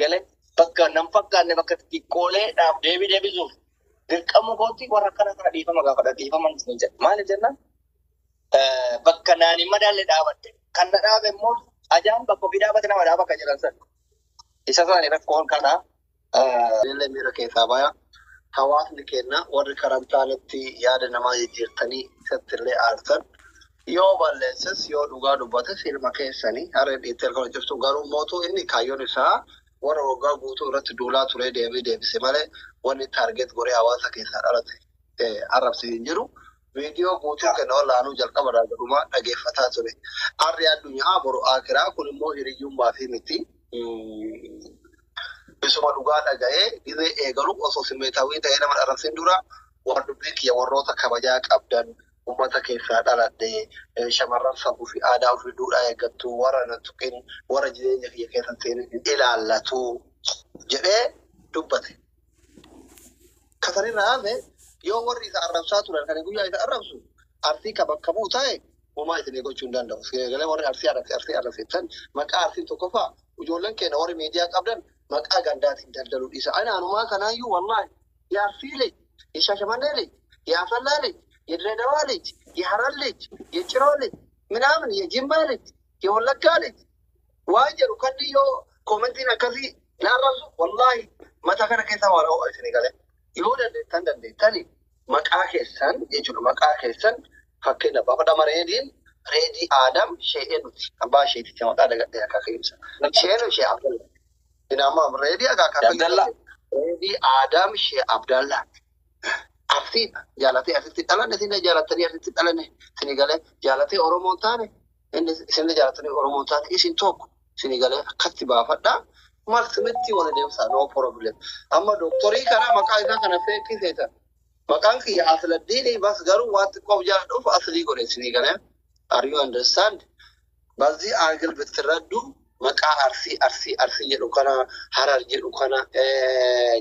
galee bakka nan fakkaanne bakka xixiqqooleedhaaf deebii deebisuuf dirqama kootti warra akkana kana dhiifama gaafadha, dhiifama hin jedha. Maaliif jennaan, bakka naan hin madaalle dhaabadde. Kan na dhaabe immoo ajaan bakka ofii dhaabate nama dhaaba akka jedhan sana. Isa sana rakkoon kana. Illee miira keessaa baya. Hawaasni keenya warri karan taanetti yaada namaa jijjiirtanii isatti illee aartan. Yoo balleesses, yoo dhugaa dubbates, ilma keessanii harreen dhiittee halkan hojjechuu. Garuu mootuu inni kaayyoon isaa warra waggaa guutuu irratti duulaa ture deebii deebise malee wanni target godhee hawaasa keessaa dhalate arrabse hin jiru. Viidiyoo guutuu kenna olaanuu jalqaba irraa gadhumaa dhageeffataa ture. Harri addunyaa boru akiraa kun immoo hiriyyummaa fi miti. Isuma dhugaa dhaga'ee dhibee eegalu osoo simmeetawii ta'ee nama arrabsin dura waan dubbii kiyya warroota kabajaa qabdan, uummata keessaa dhaladhe, shamarran safuu fi aadaa ofii duudhaa eeggattu, warra na tuqin, warra jireenya kiyya keessa seenin hin ilaallatu jedhee dubbate. Kasanirraa hafe yoo warri isa arrabsaa turan kan guyyaa isa arrabsu Arsii ka bakka bu'u ta'e homaa isinii gochuu hin danda'u. Galee warri Arsii arrabse, Arsii arrabsetan maqaa Arsiin tokkoffaa ijoolleen keenya warri miidiyaa qabdan maqaa gandaatiin daldaluu dhiisa. Ani anumaa kanaayyuu wallaahi የአርሲ ልጅ፣ የሻሸመኔ ልጅ፣ የአሰላ ልጅ፣ የድሬዳዋ ልጅ፣ የሐረር ልጅ፣ የጭሮ ልጅ ምናምን፣ የጅማ ልጅ፣ የወለጋ ልጅ waan jedhu kan yoo commentiin akkasii na arrabsu wallaahi mataa kana keessa waan ho'a isinii galee yoo dandeettan dandeettani maqaa keessan jechuudha, maqaa keessan fakkeenya baafadha. Reediin Reedii Aadam Shee'ee nuti abbaa isheetitti maqaa dagadhee akka ibsa Sheenu Shee Abdalla Inama Reedii akaakayyuu Abdalla. Reedii Aadam Shee Abdalla Arsiidha. Jaalatee asitti dhalanne, isin jaalatanii asitti dhalanne isinii galee, jaalatee Oromoon taane inni isin jaalatanii Oromoon taane isin tokko isinii galee akkatti baafadha. Maksimitti wal deemsa, no problem. Amma dooktorii kana maqaa isaa kana feekii seetan. Maqaan kiyya Asladdiini bas, garuu waan xiqqoof jaaladhuuf aslii godhe isinii galee. Are you understand? በዚህ angle ብትረዱ maqaa Arsii, Arsii, Arsii jedhu kana, Harar jedhu kana,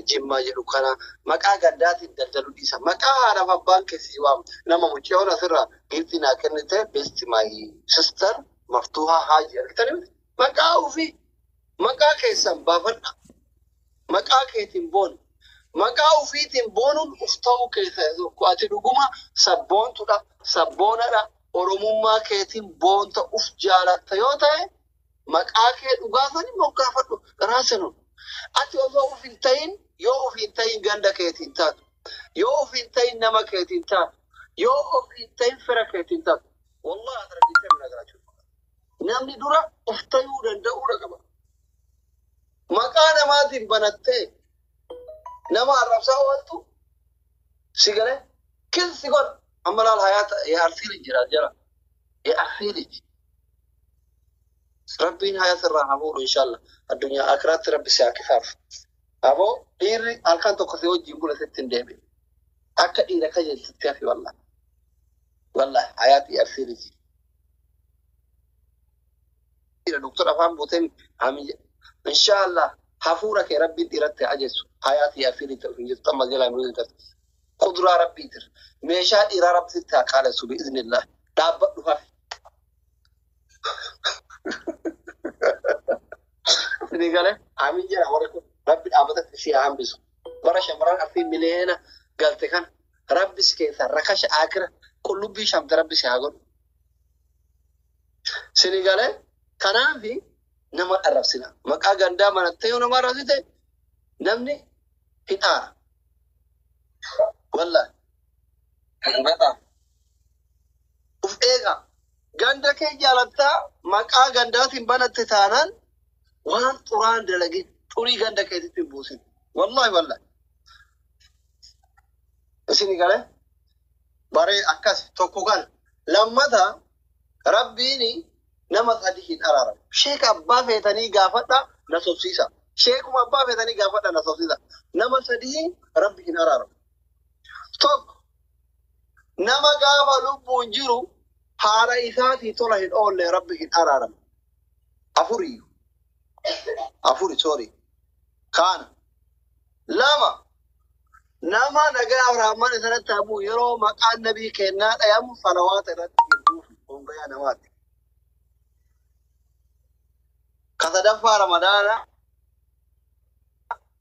Jimmaa jedhu kana maqaa gandaatiin daldaluu dhiisa. Maqaa haadhaaf abbaan keessi waamu nama mucayyoon asirraa giiftii naa kennite, best my sister Maftuhaa Haaji, argitanii miti? Maqaa ofii maqaa keessan baafadha. Maqaa keetiin boonu. Maqaa ofiitiin boonuun uf ta'uu keessa tokko. Ati dhuguma sabboontudha, sabboonadha. Oromummaa keetiin boonta, uf jaalatta yoo ta'e maqaa kee dhugaa sani moggaafadhu raasinu. Ati osoo uf hin ta'in, yoo uf hin ta'in ganda keetiin taatu, yoo uf hin ta'in nama keetiin taatu, yoo uf hin ta'in fira keetiin taatu. Wallahi asirratti nagaraachuu. Namni dura uf ta'uu danda'uudha qaba. Maqaa namaatiin banattee nama arrabsaa ooltu si galee kilsi godha. Amma laal hayaata የአርሲ ልጅ jira jira የአርሲ ልጅ Rabbiin haya sirraa haa fuudhu inshallah. Addunyaa akiraatti Rabbi si haa kifaaf. Aboo dhiirri halkan tokko si wajjin bula sitti hin deebi'u. Akka dhiira kajeeltutti hafi wallahi. Wallahi hayaati Arsii ልጅ. Dhiira doktor afaan buuteen amin jedha. Inshallah hafuura kee Rabbiin dhiiratti haa ajeessu. Hayaati Arsii ልጅ ta'u hin jirtu amma jalaa hin jirtu. Kuduraa Rabbii jira. Meeshaa dhiiraa Rabbi sitti haa qaalessu bi'iznillah. Dhaabbadhu hafi. Isinii galee amin jedha warri kun Rabbi dhaabbatatti si haa hambisu. Bara shamarran Arsii miliyoona galte kana Rabbi si keessaa rakasha akira qullubbii shamte Rabbi si haa godhu. Isinii galee kanaafi nama arrabsina. Maqaa gandaa manattee yoo nama arrabsite namni hin aara. Wallahi. በጣም Uf eega. Ganda kee jaalattaa maqaa gandaatiin banatte taanaan waan xuraan dalagin, xurii ganda keetitti hin buusin. Wallahi wallahi. Isin galee baree akkas tokko kan lammata Rabbiin nama sadi hin araaramu. Sheeka abbaa feetanii gaafadha na sobsiisa. Sheekuma abbaa feetanii gaafadha na sobsiisa. Nama sadii Rabbi hin araaramu. Tokko, nama gaafa lubbuun jiru haadha isaatii tola hin oolle Rabbi hin araaramu. Afuri. Afuri, sorry. Kaana. Lama, nama nagaa Abrahaam isarratti haa bu'u yeroo maqaan nabii kennaa dhayamu salawaata irratti hin buufu hongayaa namaati. Ka sadaffaa Ramadaana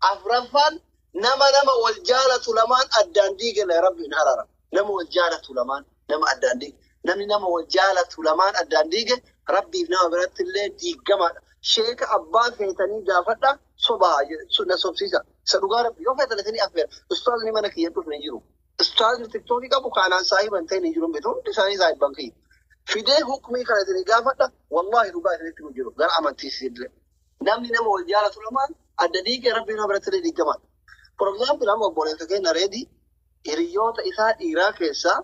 Afraffaan nama wal jaalatu lamaan addaan diigale Rabbiin araara. Nama wal jaalatu lamaan nama addaan diige. Namni nama wal jaalatu lamaan addaan diige Rabbiif nama biratti illee diigamaadha. Sheeka abbaa feetanii gaafadha sobaa na sobsiisa. Isa dhugaa Rabbi yoo feetan isinii affeera. Ustaazni mana kiyya dhufne hin jiru. Ustaazni tiktookii qabu kaanaan saahiban ta'e hin jiru. Hundi isaanii saahiban kiyya. Fidee hukumii kana isinii gaafadha. Wallaahi dhugaa isinitti hin jiru. Gara amantii isinillee. Namni nama wal jaalatu lamaan adda diigee Rabbiin nama biratti illee diigamaadha. For example, amma obboleessa keenya Reedii hiriyoota isaa dhiiraa keessaa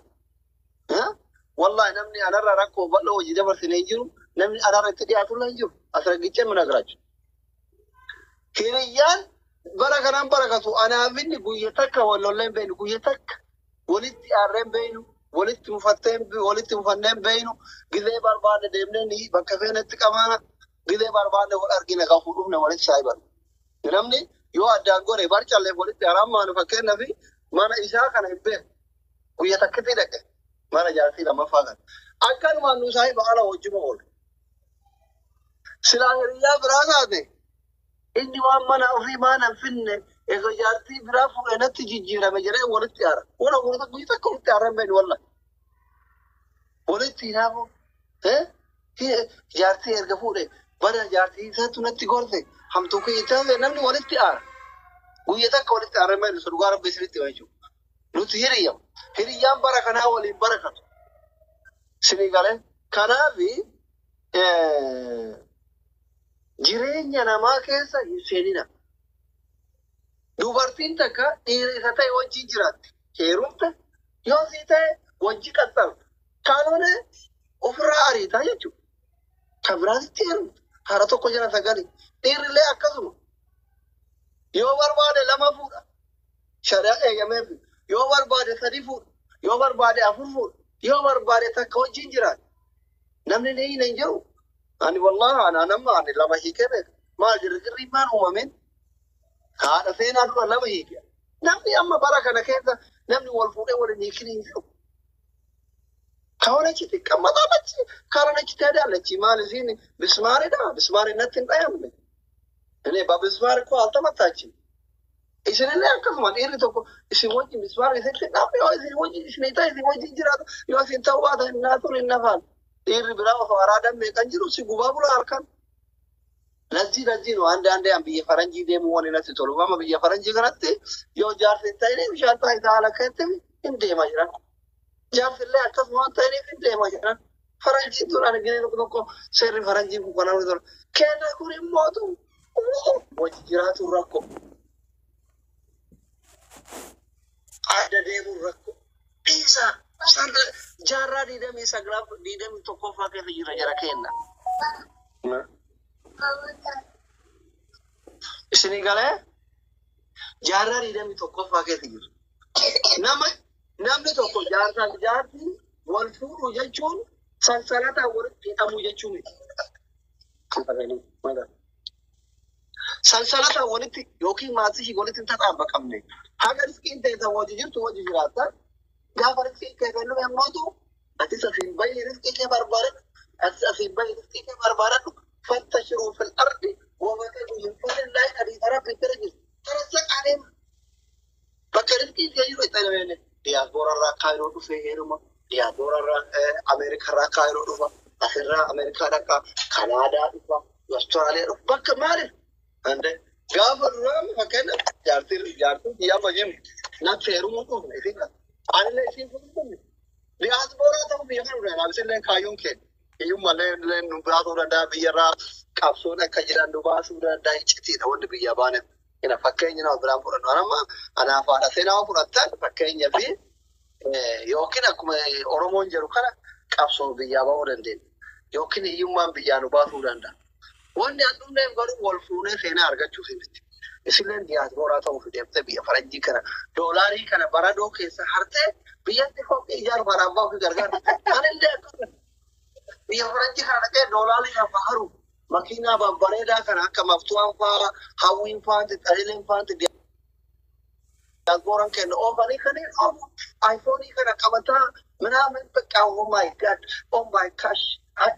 wallahi namni anarra rakkoo bal'oo hojii dabarsine hin jiru. Namni anarra itti dhiyaatu illee hin jiru. Asirragichee mana garaachu. Hiriyyaan bara kanaan barakatu anaaf inni guyya takka wal lollee hin beeknu, guyya takka walitti aarree hin beeknu, walitti mufattee walitti mufannee hin beeknu. Gizee barbaanne deemnee ni bakka feenetti qabaana, gizee barbaanne wal argina kan fuudhufne walitti saahiban. Namni yoo addaan gore barcallee walitti araammaanu fakkeenyaaf mana isaa kana hin beeku. Guyya takkitti dhaqe mana jaartii lammaffaa kana. Akkanumaan nu saahiba ala wajjuma oolu. Silaa hiriyyaa biraa taate inni waan mana ofii maana hin finne egaa jaartii biraa fuudhee natti jijjiirame jedhee walitti aara. Wala guyya takka walitti aara hin beeknu wallahi. Walitti hinaafu jaartii erga fuudhe bara jaartii isaatu natti gorte hamtuu kiyya taate namni walitti aara. Guyya takka walitti aara hin beeknu dhugaa Rabbi isinitti hima jechuudha. Nuti hiriyyam. Hiriyyaan bara kanaa waliin barakatu. Isinii galee kanaafi jireenya namaa keessa hin seenina. Dubartiin takka dhiira isa ta'e wajjin jiraatti. Heerumte yoo sii ta'e wajji qaxxaamta. Kaanone ofirraa ariitaa jechuudha. Kan biraatti heerumte. Haara tokko jala sagali. Dhiirrillee akkasuma. Yoo barbaade lama fuudha. Shari'aa eeyyameef. Yoo barbaade sadi fuudha. Yoo barbaade afur fuudha. Yoo barbaade takka wajjin jiraata. Namni ni hin jiru. Ani wallahi ana nama ani lama hiikee beeka. Maal girgirri maal uumameen? Haadha seenaa dura lama hiike. Namni amma bara kana keessa namni wal fuudhee waliin hiikin hin jiru. ከሆነች ትቀመጣለች፣ ካልሆነች ትሄዳለች። maal isiin bismaaridha. Bismaari natti hin dhayamne. እኔ በብስማር እኮ አልተመታችም። Isinillee akkasuma dhiirri tokko isin wajjin bismaar isitti dhaabne yoo isin wajjin isin ta'e isin wajjin jiraatu yoo isin ta'uu baatan hin naasuun hin nafaan. Dhiirri biraa osoo araadaan meeqan jiru si gubaa bula harkan. ለዚህ ነው አንዳንዴ biyya faranjii deemuu waan natti tolu. Amma biyya faranjii kanatti yoo jaarsi hin ta'in bishaan taayitaa haala keetti hin deemaa jiran. Jaarsi illee akkasuma waan ta'iniif hin deemaa jiran. Faranjiin tun ani gini tokko tokko seerri faranjii kun kan namni tolu. Kenna kun immootu wajji jiraatu rakkoo. Adda deemuun rakkoo. Dhiisa jaarraa 29 21ffaa keessa jira jara kenna. Isinii galee jaarraa 21ffaa keessa jiru. Namni tokko jaarsaa jaartiin wal fuudhu jechuun sansalataan walitti hidhamuu jechuu miti. Sansalataan walitti yookiin maatii ishii walitti hin taxaabaqamne. Haga riskiin teessan wajji jirtu wajji jiraatta. Gaafa riskiin kee kennu yemmuu atis asiin bahi riskii kee barbaadadhu. Atis asiin bahi riskii kee barbaadadhu. فانتشروا في الأرض وابتغوا من فضل الله حديث ربي ترجل ترزق عليهم. Bakka riskiin kee jiru itti adeemne diyaaspoora irraa Kaayiroo dhufee heeruma, diyaaspoora irraa Ameerikaa irraa Kaayiroo dhufa, asirraa Ameerikaa dhaqa, Kanaadaa dhufa, Awustiraaliyaa dhufa. Bakka maaliif? Ande gaafa duraa fakkeenyaaf jaartiin biyya amma jiru natti heerumuu dhufne isin anillee isin fuudhu diyaaspoora ta'uu biyya kana dhufne anaaf kaayyoon keenya. Hiyyummallee illee nu baasuu danda'a biyyarraa qabsoon akka jiran nu baasuu danda'a iccitiidha wanti biyya baaneef. Ina fakkeenya nama biraan fudhannu. Anamma anaaf haadha seenaa fudhattan fakkeenya fi yookiin akkuma Oromoon jedhu kana qabsoo biyyaa bahuu dandeenya. Yookiin hiyyummaan biyyaa nu baasuu danda'a. Wanni an dhufneef garuu wal fuunee seenaa argachuuf miti. Isilleen diyaaspooraa ta'uuf deemtee biyya faranjii kana doolaarii kana baradoo keessa hartee biyyatti kophee ijaaru abbaa ofii gargaaru. Anillee akkasuma biyya faranjii kana dhaqee doolaarii lafa haru makiinaa babbareedaa kana akka maftuwaan faa hawwiin faanti qalileen faanti diyaaspooraan kennu oofanii kanneen oofu aayifoonii kana qabataa ምናምን በቃ oh my God, oh my gosh,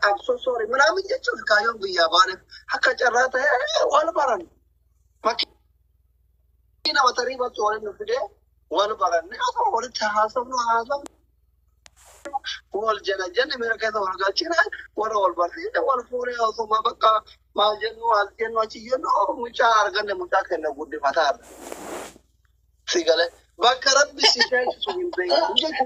I'm so sorry ምናምን jechuun kaayyoon biyyaa baaneef akka carraa ta'e wal baran. Lootarii bakka waliin nu fidee wal baranne osoo walitti haasofnu haasofnu wal jala jenne miira keessa wal galchine warra wal barsiisne wal fuunee osuma bakka maal jennu as jennu achi jennu mucaa arganne mucaa kenna guddifataa arga. Si galee bakka Rabbi si teessisu hin beeku jechuudha.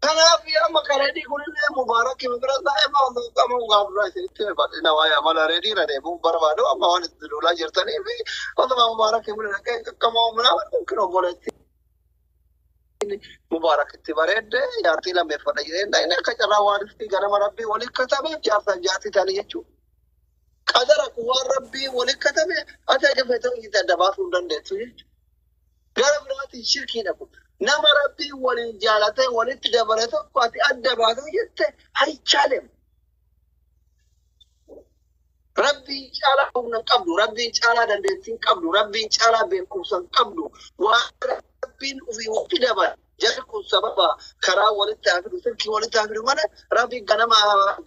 Kanaaf amma kareedii kunillee Mubaarak bira taa'ee maal qama gaafurraa isinitti bal'ina waa'ee amala reedii irra deemuu barbaadu amma waan itti duulaa jirtanii fi osuma Mubaarak bira dhaqee qaqqamoo minaa yookiin obboleetti Mubaarak itti bareedde jaartii lammeeffadha jedhee inni akka carraa waan itti ganama Rabbii waliin katabe jaarsan jaartii ta'anii jechuudha. Qadara kun waan Rabbii waliin katabe ati akka feete itti adda baasuu hin dandeessu jechuudha. Gara biraatiin shirkiidha kun. Nama Rabbii waliin jaalatee walitti dabale tokko ati adda baasuu jette haichaalem. Rabbiin caalaa humna hin qabdu, Rabbiin caalaa dandeettii hin qabdu, Rabbiin caalaa beekumsa hin qabdu. Waan Rabbiin ofii walitti dabale. Jarri kun sababa karaa walitti haa fidu, silkii walitti haa fidu malee Rabbiin ganama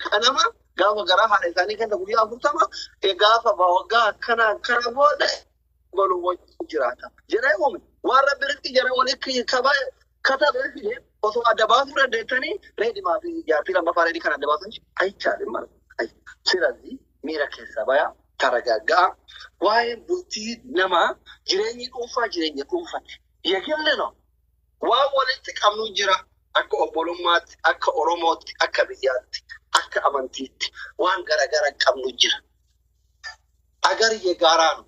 ganama gaafa garaa haadha isaanii keessa guyyaa 40 gaafa waggaa akkana akkana booda balu wajjin jiraata. Jedhee uume. Waan Rabbi ritti jara walitti katabee fide osoo adda baasuu dandeettanii reedimaa fi jaartii lammaffaa reedii kan adda baasan aichaalee mara. Sirazii miira keessaa baya taragaagga'a. Waa'een bultii namaa jireenyi dhuunfaa jireenya dhuunfaati. Yegelli no. Waan walitti qabnu jira akka obbolummaatti, akka Oromootti, akka biyyaatti, akka amantiitti waan garagara qabnu jira. አገር የጋራ ነው።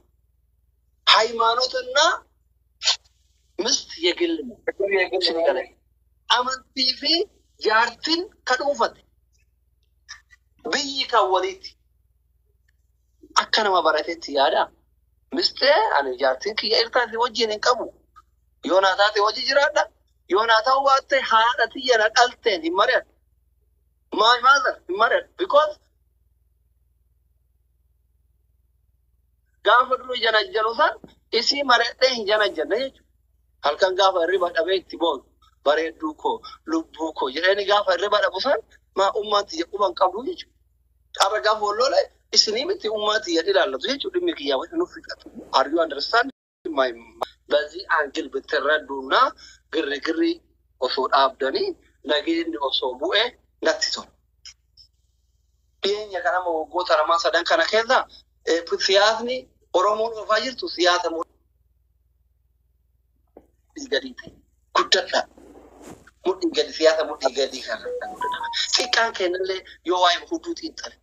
ሃይማኖትና ምስት የግል ነው። Amantii fi jaartiin kan dhuunfate biyyi kan waliiti. Akka nama barateetti yaada. Mistee ani jaartiin kiyya irtaati wajjin hin qabu. Yoo naa taate wajji jiraadha. Yoo naa ta'uu baatte haadha tiyya na dhalteen hin mari'adhu. My mother hin mari'adhu. Because gaafa duru janajjanu san isii mari'adhee hin janajjanne jechuudha. Halkan gaafa hirriba dhabee itti boonu bareedduu koo lubbuu koo jedheeni gaafa hirriba dhabu san maa ummaan tiyya quban qabdu jechuudha. Har'a gaafa wal lole isinii miti ummaa tiyya ilaallatu jechuudha dhimmi kiyyaa wajjin nuuf fixatu. Are you understand? My በዚህ angle ብትረዱና ግርግሪ osoo dhaabdanii nageenyi osoo bu'e natti tola. Dhiyeenya kana waggoota lamaan sadan kana keessa siyaasni Oromoon oofaa jirtu siyaasa mudhii gadii ta'e guddadha. Mudhii gadi siyaasa mudhii gadii kana guddadha. Xiqqaan kennallee yoo waa'ee hudduu xiinxale.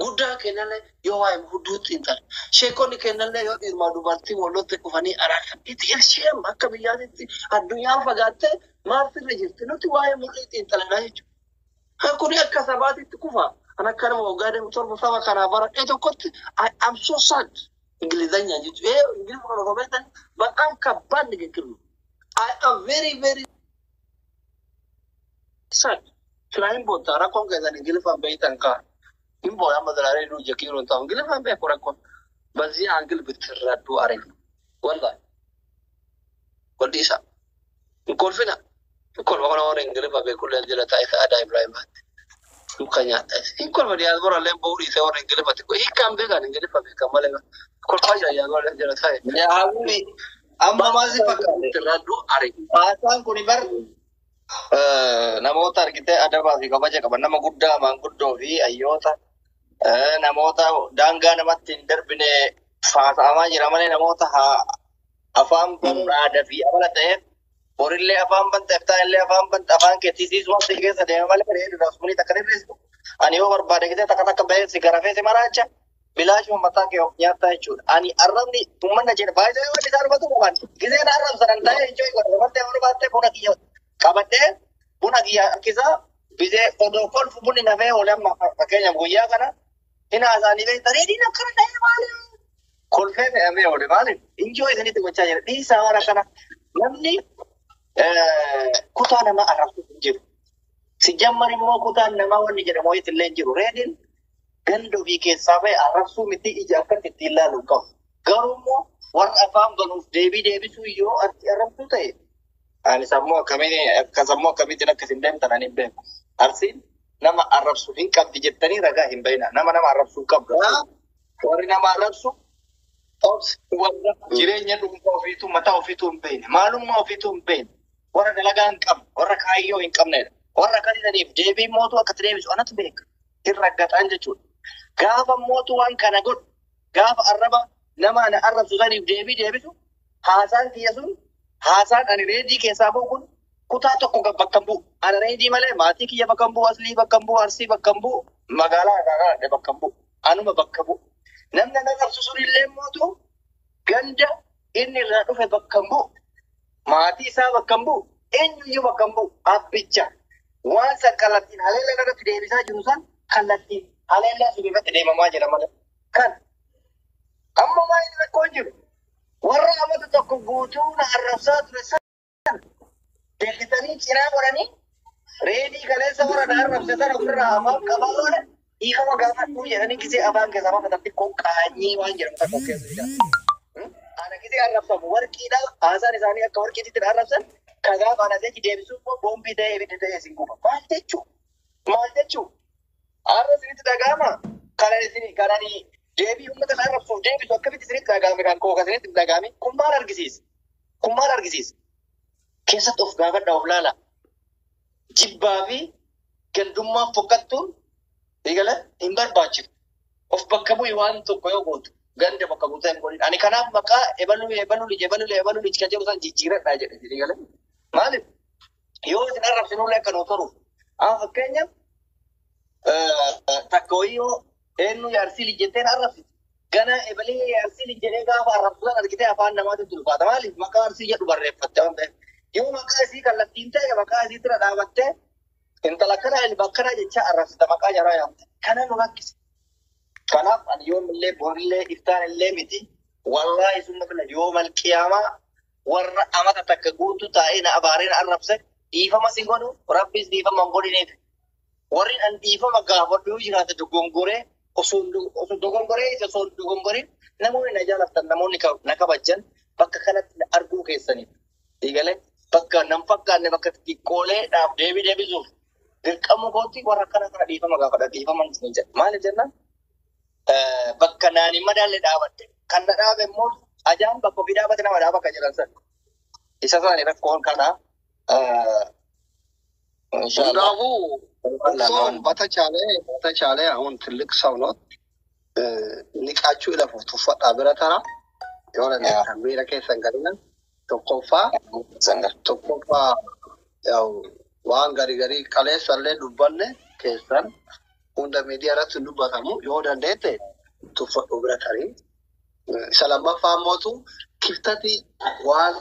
Guddaan kennallee yoo waa'ee hudduu xiinxale. Sheekonni kennallee yoo dhiirumaa dubartii walotti dhufanii araarsan. Itti ilsheem akka biyyaatitti addunyaan fagaattee maal sirra jirti nuti waa'ee mudhii xiinxalanaa jechuudha. Kuni akka sabaatitti kufa. An akka nama waggaa deemu torba saba kanaa baradhee tokkotti I am so sad. እንግሊዘኛ jechuudha. ይሄ እንግሊዝ ሆኖ ከበልተን በጣም ከባድ ንግግር ነው። I am very very sad. Silaa boota rakkoon keessan Ingiliffaan beektan kaa. Hin booya amma zalaaree duu jekiiroon ta'u Ingiliffaan beeku rakkoon. በዚህ angle ብትረዱ አሪፍ ነው። ወላሂ ወልዲሳ እንኮልፊና እንኮልfa kana warra Ingiliffa beekullee jala taa'e Sa'aadaa Ibrahim baatti. Duka nyaata. Hinkolfa diyaaspoora illee bahuu dhiisee warra Ingiliffatti. Hiikkaan beekan Ingiliffa beekan malee. Kolfaa jira diyaaspoora jala taa'e. Yaa'uuni amma maal si fakkaate? ብትረዱ አሪፍ Haasaan kuni bar namoota argitee adabaa fi kabaja qaban nama guddaa maanguddoo fi hayyoota namoota daangaa namatti hin darbine faasa'amaa jira malee namoota afaan banuun aadaa fi amala ta'eef borillee afaan banta iftaanillee afaan banta afaan keetii wanti keessa deema malee reedu sumanii takka dhirristu ani yoo barbaade gisee takka takka bahee si garafee si maraacha bilaashuma mataa kee of nyaattaa jechuudha. Ani arrabni uummanna jedha baay'ee wanti isaan hubatu qaban giseen arrabsan ta'ee enjoy godha dabaltee ol baattee buna kiyya qabadhee buna kiyya harkisaa bisee odoo kolfu bunni nafee oole amma fakkeenyaaf guyyaa kana hin haasa'anii beektan reediin akkana ta'ee maali kolfee fe'amee oole maali enjoy isinitti gochaa jira dhiisaa waan akkana namni kutaa nama arrabsu hin jiru. Sijammar immoo kutaan namaa wanni jedhamu wayiitti illee hin jiru. Reediin ganda ofii keessaa ba'e arrabsuu miti ija akkatti ittiin ilaalu qabu. Garuu immoo warra afaan banuuf deebii deebisuu yoo ati arrabsuu ta'e ani sammuu akkamiin akka sammuu akkamiitiin akkas hin deemtan ani hin beeku. Arsiin nama arrabsu hin qabdi jettanii ragaa hin bayina. Nama nama arrabsuu hin qabdu. Warri nama arrabsu Obsi. Warra jireenya dhuunfaa ofiitu mataa ofiitu hin beekne, maalummaa ofiitu hin beekne, warra dalagaa hin qabne, warra kaayyoo hin qabnedha. Warra akkasii deebii mootuu akkatti deebisu anatu beeka. Hin raggaxaan jechuudha. Gaafa mootuu waan kana godhu, gaafa arraba nama ana arrabsu saniif deebii deebisu, haasaan kiyya sun, haasaan ani reedii keessaa bahu kun kutaa tokko bakka hin bu'u. Ana reedii malee maatii kiyya bakka hin bu'u, aslii bakka hin bu'u, arsii bakka hin bu'u, magaalaa magaalaa bakka hin bu'u, anuma bakka bu'u. Namni ana arrabsu sun illee mootuu ganda inni irraa dhufe bakka hin bu'u, maatii isaa bakka hin bu'u, eenyuyyuu bakka hin bu'u, abbicha. Waan san kallattiin haleellaa irratti deebisaa jiru san kallattiin haleellaa sun irratti deemamaa jira malee. Kan amma maal rakkoo hin jiru. Warra amata tokko guutuu na arrabsaa ture san deebisanii cinaa godhanii reedii kaleessa warra na arrabse sana ofirraa afaan qabaa oolan dhiifama gaafadhuu jedhanii gisee afaan keessaa baafatan xiqqoo qaanyii waan jedhamu tokko keessa jira. Ana gisee arrabsamu warqiidha haasaan isaanii akka warqiitti na arrabsan kan gaafa ana sechi deebisuu immoo boombii ta'ee ibidda ta'ee isin guba. Maal jechuu? Maal jechuu? Har'a isinitti dhaga'ama? Kanan isin kanani deebii uummata na arrabsuuf deebisu akkamitti isinitti dhaga'ame kan koo isinitti dhaga'ame kun maal argisiisa? Kun maal argisiisa? Keessatti of gaafadhaa of laala. Jibbaa fi gandummaa fokkattuun eegala hin barbaachisu. Of bakka bu'i waan tokko yoo gootu ganda bakka buutaa hin godhin. Ani kanaaf maqaa ebaluu ebaluu lij ebaluu ebaluu lij kan jedhu san jijjiiradhaa jedhe eegala. Maaliif? Yoo isin arrabsinullee akka nuu toruuf. Amma fakkeenyaaf takka wayii yoo eenyu yaarsii lij jetteen arrabsite. Gana ebalee arsii lij jedhee gaafa arrabsu san argitee afaan namaatti ulfaata. Maaliif? Maqaa arsii jedhu barreeffatte waan ta'eef. Yoo maqaa isii kallattiin ta'e maqaa isii bira dhaabattee intala akkanaa ilma akkanaa jechaa arrabsita maqaa jaraa yaamte. Kana nu rakkise. Kanaaf ani yoomillee borillee iftaanillee miti wallaahi summa bila yoomal qiyaamaa warra amata takka guutuu taa'ee na abaaree na arrabse dhiifama sin godhu rabbis dhiifama hin godhineef. Warri an dhiifama gaafadhu yoo jiraate dogongoree osoo dogongoree osoo hin dogongorin namoonni na jaalatan namoonni na kabajjan bakka kanatti na arguu keessaniif. Eegalee bakka nan fakkaanne bakka xixiqqooleedhaaf deebii deebisuuf dirqama kootti warra akkana kana dhiifama gaafadha dhiifama hin jedha. Maaliif jennaan? Bakka naan hin madaalle dhaabadde. Kan na dhaabe immoo ajaan bakka ofii dhaabate nama dhaaba akka jedhan san. Isa isaanii rakkoon kana እንዳሁ እርስዎም በተቻለ አሁን ትልቅ ሰው ነው። ንቃችሁ እለፉ። ቱፈዳ ብረተራ የሆነ miira keessan galina tokkoffaa tokkoffaa ያው waan gari garii kaleessallee dubbanne keessan hunda miidiyaa irratti hin dubbatamu yoo dandeette tuffadhu bira tarii. Isa lammaffaa ammootu kiftati waan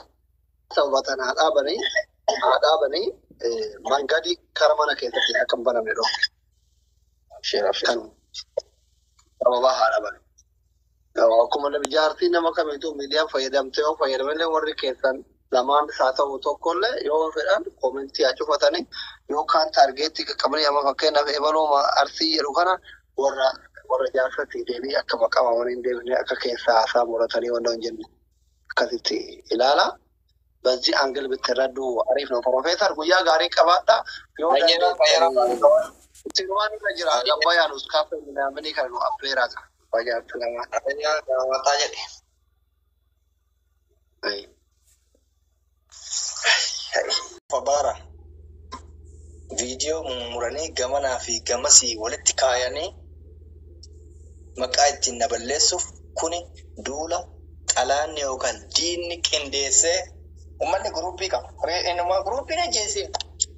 sababatan haa dhaabanii mangadii kara mana keessatti akka hin banamne dhorku. Kan sababaa haa dhaabanii. Akkuma jaartii nama kamiituu miidiyaan fayyadamtee yoo fayyadamallee warri keessan lamaan isaa ta'u tokkollee yoo fedhan koomentii haa cufatanii yookaan taargeetti qaqqabanii amma fakkeenyaaf ebaloo arsii jedhu kana warra jaarsatti deebii akka maqaa waamanii hin deebine akka keessaa haasaa muratanii wanta hin jenne akkasitti ilaala. በዚህ angle ብትረዱ አሪፍ ነው። ፕሮፌሰር guyyaa gaarii qabaadha. Yoo Sinumaan irra jira gabbayaanus kaaffee minaaminii kana nu affeeraa bajaatti lamaan. Mataa jedhe. Fabaara viidiyoo mummuranii gamanaa fi gamasii walitti kaayanii maqaa ittiin na balleessuuf kuni duula xalaanni yookaan diinni qindeessee uummanni guruppii qaba. Innumaa guruppiin ajjeesee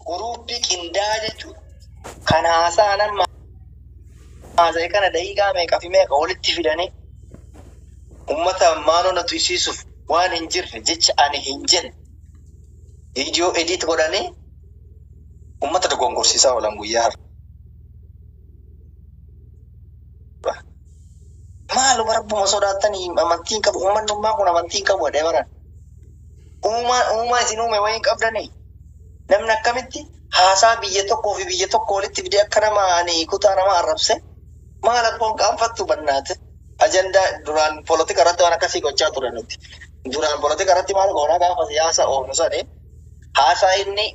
guruppii qindaa'aa jechuudha. Kan haasa'an amma haasa'e kana daqiiqaa meeqa fi meeqa walitti fidanii uummata maanoo na tuqsiisuuf waan hin jirre jecha ani hin jenne viidiyoo edit godhanii uummata dogongorsiisaa oolan guyyaa har'a. Maaluma rabbuma sodaattanii amantii hin qabu uummanni kun amantii hin qabu jedhee baran. Uumaa uumaa isin uume wayii hin qabdanii. Namni akkamitti haasaa biyya tokkoo fi biyya tokko walitti fidee akka nama ani kutaa nama arrabse maal abboon qaanfattu bannaate. Ajandaa duraan polotika irratti waan akkasii gochaa ture nuti. Duraan polotika irratti maal goonaa gaafa siyaasa oofnu sani haasaa inni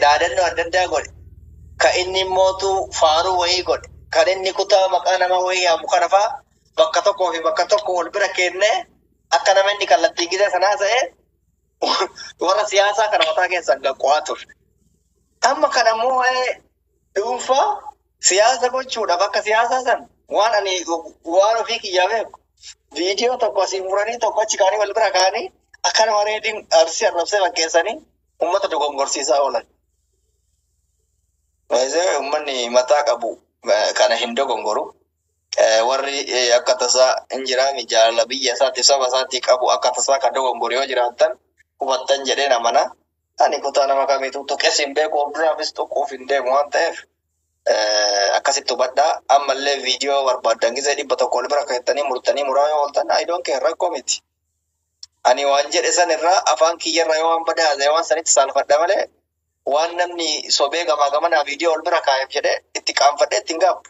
dhaadannoo adda addaa godhe ka inni mootu faaruu wayii godhe kan inni kutaa maqaa nama wayii yaamu kana fa'aa Bakka tokkoo fi bakka tokko wal bira kennee akka nama inni kallattii gisee sanaa ta'e warra siyaasaa kana mataa keessan gaqqo'aa ture. Amma kana immoo waa'ee dhuunfaa siyaasa gochuudhaaf akka siyaasaa san waan ani waan ofii kiyyaa beeku viidiyoo tokko asii muranii tokko achi kaanii wal bira kaanii akka nama reediin arsii arrabsee fakkeessanii uummata dogongorsiisaa oolan. Uummanni mataa qabu kana hin dogongoru. Warri akka tasaa hin jiraami jaalala biyya isaatti saba isaatti qabu akka tasaa kan dogongoru yoo jiraattan hubattan jedheen amana. Ani kutaa nama kamiitu tuqes hin beeku, of duraafis tuquuf hin deemu waan ta'eef akkasitti hubadhaa. Ammallee viidiyoo barbaaddan gisee 100 ol bira keettanii murtanii muraa yoo ooltan, I don't care, rakkoo miti. Ani waan jedhe san irraa afaan kiyyarra yoo waan badaase waan sanitti saalfadha malee waan namni sobee gamaa gamanaa viidiyoo ol bira kaa'eef jedhee itti qaanfadhee ittiin gaabbu.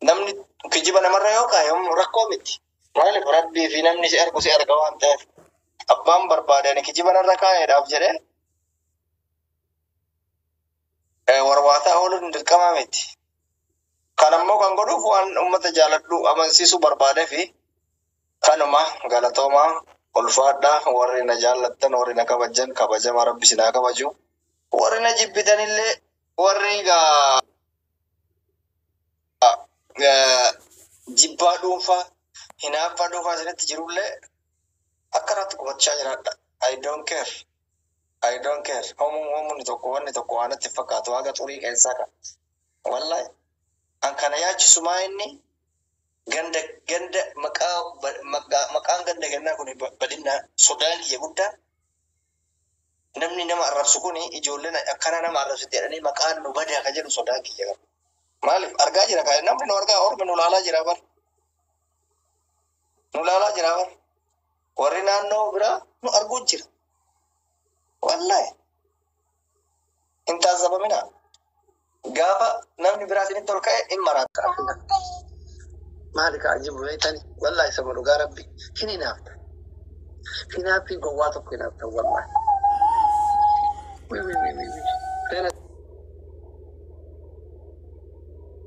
Namni kijiba namarra yoo kaa'e rakkoo miti. Maaliif rabbii fi namni si argu si arga waan ta'eef. Abbaan barbaade ani kijiba narra kaa'eedhaaf jedhee warwaataa ooluun dirqama miti. Kan ammoo kan godhuuf waan uummata jaaladhu amansiisuu barbaadee fi kanuma. Galatoomaa, ulfaadhaa. Warri na jaallattan, warri na kabajan, kabajama rabbi sinaa kabaju. Warri na jibbitanillee, warri gaa jibbaa dhuunfaa, hinaaffaa dhuunfaa isinitti jirullee akkanatti qubachaa jiraadha. I don't care. I don't care. Homuun homuun tokko wanni tokko waan natti fakkaatu haga xurii qeensaa kan. Wallahi. An kana yaachisumaa inni ganda ganda maqaa maqaan ganda gannaa kun badinaa sodaan kiyya guddaa namni nama arrabsu kun ijoolleen akkana nama arrabsite jedhanii maqaan nu badaa ka jedhu sodaan kiyya qaba. Maaliif argaa jira kaa namni nu argaa, ormi nu laalaa jira bar. Nu laalaa jira bar. Warri naannoo biraa nu arguu jira. Wallahi. Hin taasifamina. Gaafa namni biraa isinitti ol ka'e hin maraata. Maali ka ajibu beektani? Wallahi sama dhugaa rabbi hin hinaafta. Hinaaffii gowwaa tokko hinaafta wallahi. Wi wi wi wi wi. Seena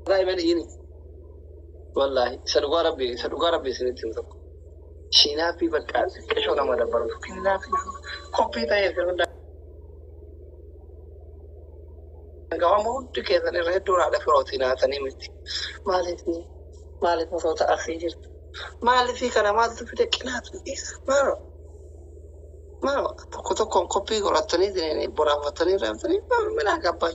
daa'imman iyyini. Wallahi isa dhugaa rabbi, isa dhugaa rabbi isinitti himu tokko. Hinaaffii bakka xiqqishoo nama dabbaru. Hinaaffii qophii ta'ee fi gawama hundi keessan irra hedduun haadha firootii naatanii miti. Maaliif maaliif osoo ta'asii jirtu? Maaliif kana maaltu fide qinaatu dhiisa? Maalo maalo tokko tokkoon qophii godhatanii boraafatanii raabsanii minaa gabbaa.